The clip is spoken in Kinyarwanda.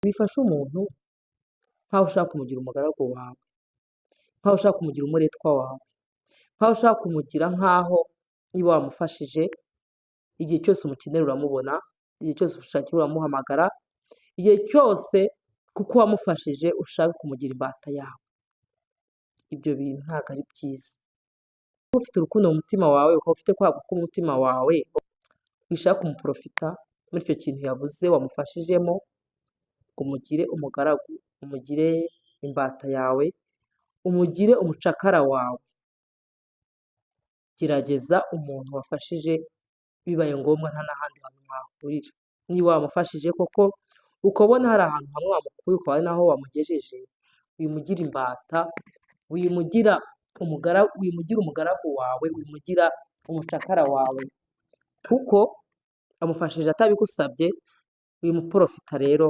Wifashe umuntu nkaho ushaka kumugira umugaragu wawe, nkaho ushaka kumugira umuretwa wawe, nkaho ushaka kumugira nkaho niba wamufashije igihe cyose umukenera uramubona, igihe cyose ushakiye uramuhamagara, igihe cyose kuko wamufashije ushaka kumugira imbata yawe. Ibyo bintu ntabwo ari byiza. Niba ufite urukundo mu mutima wawe, ukaba ufite kwaguka k'umutima wawe, wishaka kumuprofita muri icyo kintu yabuze wamufashijemo, ngo umugire umugaragu, umugire imbata yawe, umugire umucakara wawe. Gerageza umuntu wafashije bibaye ngombwa nta n'ahandi hantu mwahurira. Niba wamufashije koko ukabona hari ahantu hamwe wamukuye ukaba ari naho wamugejeje, wimugira imbata, wimugira umugaragu wawe, wimugira umucakara wawe, kuko amufashije atabigusabye, wimuprofita rero.